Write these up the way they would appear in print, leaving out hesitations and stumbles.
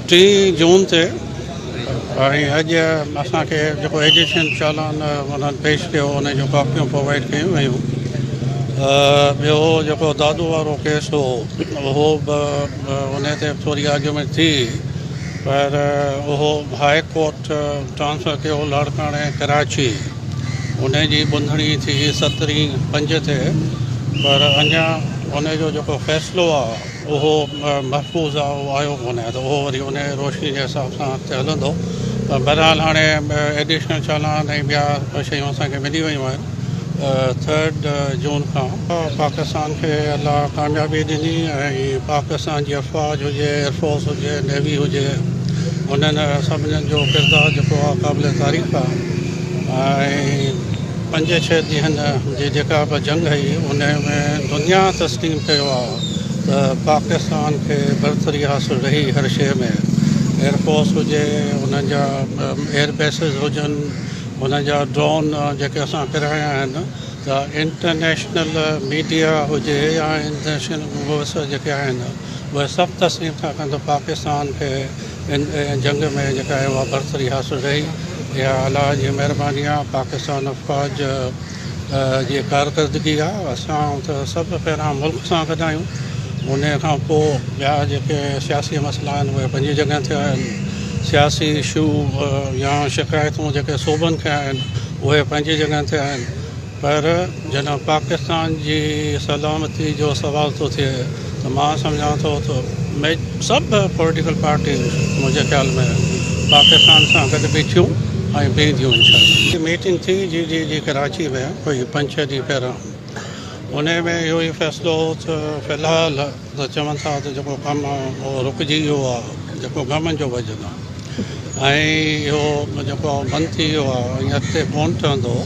ٽين جون تي ۽ اڄ اسان کي جيڪو ايڊيشن چالان انهن پيش ڪيو ان جون ڪاپيون پرووائيڊ ڪيون ويون. ٻيو جيڪو دادو وارو ڪيس هو اهو به ان تي ٿوري آرگيومينٽ ٿي پر اهو هاء ڪورٽ ٽرانسفر ڪيو لاڙڪاڻي ڪراچي ان جي ٻڌڻي ٿي سترهين پنج تي پر اڃا ان جو جيڪو فيصلو آهي اهو محفوظ آهي اهو آيو ڪونهي ته اهو وري ان روشني جي حساب سان اڳتي هلندو پر بهرحال هاڻي ايڊيشنل چالان ۽ ٻيا شيون اسان کي ملي ويون آهن ٿرڊ جون کان پاڪستان کي الله ڪاميابي ڏني ۽ پاڪستان جي افواج هجي ايئر فورس هجي نيوي هجي انهن سڀني جو ڪردار جيڪو آهي قابل تعريف آهي ۽ پنج ڇهه ڏينهن جي جيڪا به جنگ هئي ان ۾ دنيا تسليم ڪيو آهي ته پاڪستان کي برتري حاصل رهي هر شيء ۾ ايئر فورس هجي انهن جا ايئر بيسز هجن انهن جا ڊرون جيڪي اسان ڪرايا آهن ته انٽرنيشنل ميڊيا هجي يا انٽرنيشنل ووئس جيڪي آهن اهي سڀ تسليم ٿا ڪن ته پاڪستان کي ان جنگ ۾ جيڪا آهي اها برتري حاصل رهي. اها الله جي مهرباني آهي پاڪستان افواج جي ڪارڪردگي آهي. اسان ته سڀ پهريان ملڪ سان گڏ آهيون ان کان پوء ٻيا جيڪي سياسي مسئلا آهن اهي پنهنجي جڳهه تي آهن. سياسي اشو يا شڪايتون جيڪي صوبن کي آهن اهي پنهنجي جڳهه تي آهن پر جڏهن پاڪستان جي سلامتي جو سوال ٿو ٿئي ته مان سمجهان ٿو ته سڀ پوليٽيڪل پارٽيون منهنجي خيال ۾ پاڪستان سان گڏ بيٺيون ۽ بيهنديون انشاء الله. ميٽنگ ٿي جي ڊي جي ڪراچي ۾ ڪوئي پنج ڇهه ڏينهن پهريان انهي ۾ اهو ئي فيصلو هو ته في الحال ته چون ٿا ته جيڪو ڪم آهي اهو رڪجي ويو آهي جيڪو غمن جو وزن آهي ۽ اهو جيڪو آهي بند ٿي ويو آهي ۽ اڳتي ڪونه ٺهندو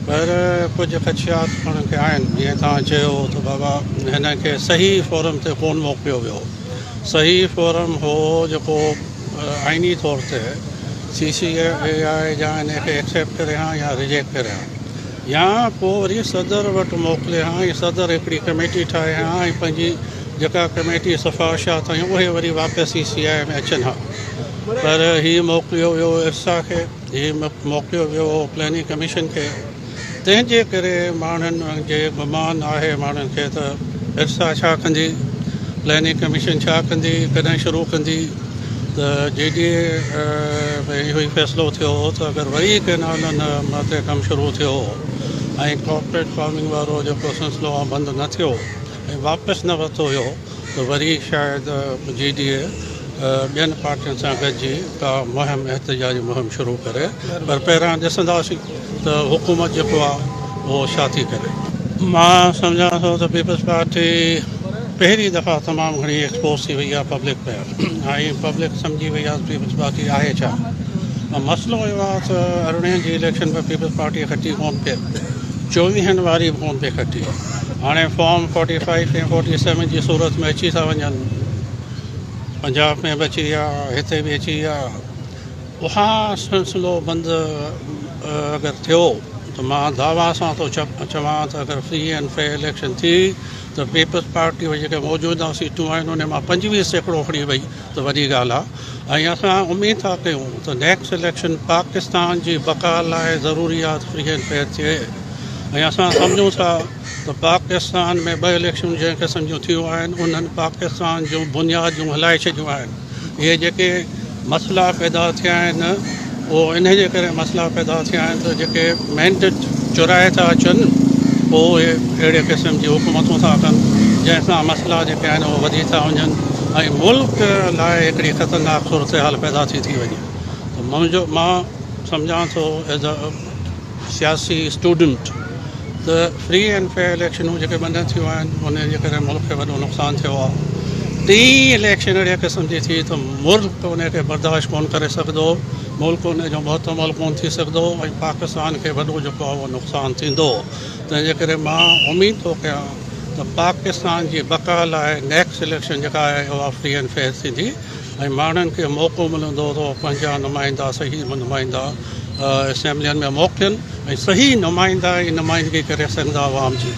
پر ڪجهه خدشات انهن کي آهن جيئن توهان چيو ته بابا هن کي صحيح فورم تي ڪونه موڪليو ويو صحيح فورم هو جيڪو آئيني طور تي سي سي اي آء يا ان کي ايڪسيپٽ ڪري ها يا ريجيڪٽ ڪري ها يا پوء وري صدر وٽ موڪلي ها ۽ صدر هڪڙي ڪميٽي ٺاهي ها ۽ پنهنجي جيڪا ڪميٽي سفارشات هيون اهي وري واپس سي سي آء ۾ اچن ها پر هي موڪليو ويو ارسا کي هي موڪليو ويو پلاننگ ڪميشن کي تنهن جي ڪري ماڻهن جي گمان آهي ماڻهن کي ته ارسا ڇا ڪندي پلاننگ ڪميشن ڇا ڪندي ڪڏهن شروع ڪندي ته جي ڊي اي ۾ اهو ئي فيصلو ٿيو هو ته اگر وري ڪئنالن تي ڪم شروع ٿيو ۽ ڪارپوريٽ فارمنگ وارو جيڪو سلسلو آهي بند نه ٿيو ۽ واپس نه ورتو ويو ته وري شايد جي ڊي اي ٻين پارٽين سان گڏجي ڪا مهم احتجاجي مهم شروع ڪري پر پهريان ڏسنداسين ته حڪومت جيڪو آهي اهو ڇا ٿي ڪري. مان سمجهان ٿو ته پيپلز پارٽي پهرين دفعا تمام گهڻي ايڪسپوز ٿي وئي آهي پبلڪ ۾ ۽ پبلڪ سمجهي وئي آهي ته پيپلز پارٽي آهي ڇا مسئلو اهو آهي ته ارڙهين جي اليڪشن ۾ پيپلز پارٽي کٽي ڪونه پئي چوويهن واري به ڪونه پئي کٽي هاڻي form forty five ۽ forty seven جي صورت ۾ اچي ٿا وڃن پنجاب ۾ به اچي ويا هتي به اچي ويا اها سلسلو بند اگر ٿيو ته مان دعويٰ سان ٿو چوان ته اگر فري اينڊ فيئر اليڪشن ٿي ته پيپلز پارٽي جون جيڪي موجوده سيٽون آهن ان مان 25% کڻي وئي ته وڏي ڳالهه آهي ۽ اسان اميد ٿا ڪيون ته نيڪسٽ اليڪشن پاڪستان جي بقا لاء ضروري آهي ته فري اينڊ فيئر ٿئي ۽ اسان سمجهون ٿا ته پاڪستان ۾ ٻه اليڪشنون جنهن قسم جون ٿيون آهن انهن پاڪستان جون بنياديون هلائي ڇڏيون آهن. اهي جيڪي مسئلا پيدا ٿيا آهن اهو انهي جي ڪري مسئلا پيدا ٿيا آهن ته جيڪي مينڊيٽ چورائي ٿا اچن پوء اهي اهڙي قسم جي حڪومتون ٿا ڪن جنهن سان مسئلا جيڪي آهن اهي وڌي ٿا وڃن ۽ ملڪ لاء هڪڙي خطرناڪ صورتحال پيدا ٿي ٿي وڃي ته منهنجو مان سمجهان ٿو ايز ا سياسي اسٽوڊنٽ ته فري اينڊ فيئر اليڪشنون جيڪي بند ٿيون آهن ان جي ڪري ملڪ کي وڏو نقصان ٿيو آهي. ٽين اليڪشن اهڙي قسم جي ٿي ته ملڪ ان کي برداشت ڪونه ڪري سگهندو، ملڪ ان جو محتمل ڪونه ٿي سگهندو ۽ پاڪستان کي وڏو جيڪو آهي اهو نقصان ٿيندو. تنهن جي ڪري مان اميد ٿو ڪيان ته پاڪستان جي بقا لاء نيڪسٽ اليڪشن جيڪا آهي اها فري اينڊ فيئر ٿيندي. ۽ ماڻهن کي موقعو ملندو ته اهي پنهنجا نمائندا صحيح نمائندا اسيمبلين ۾ موڪلين ۽ صحيح نمائندا ئي نمائندگي ڪري سگهندا عوام جي.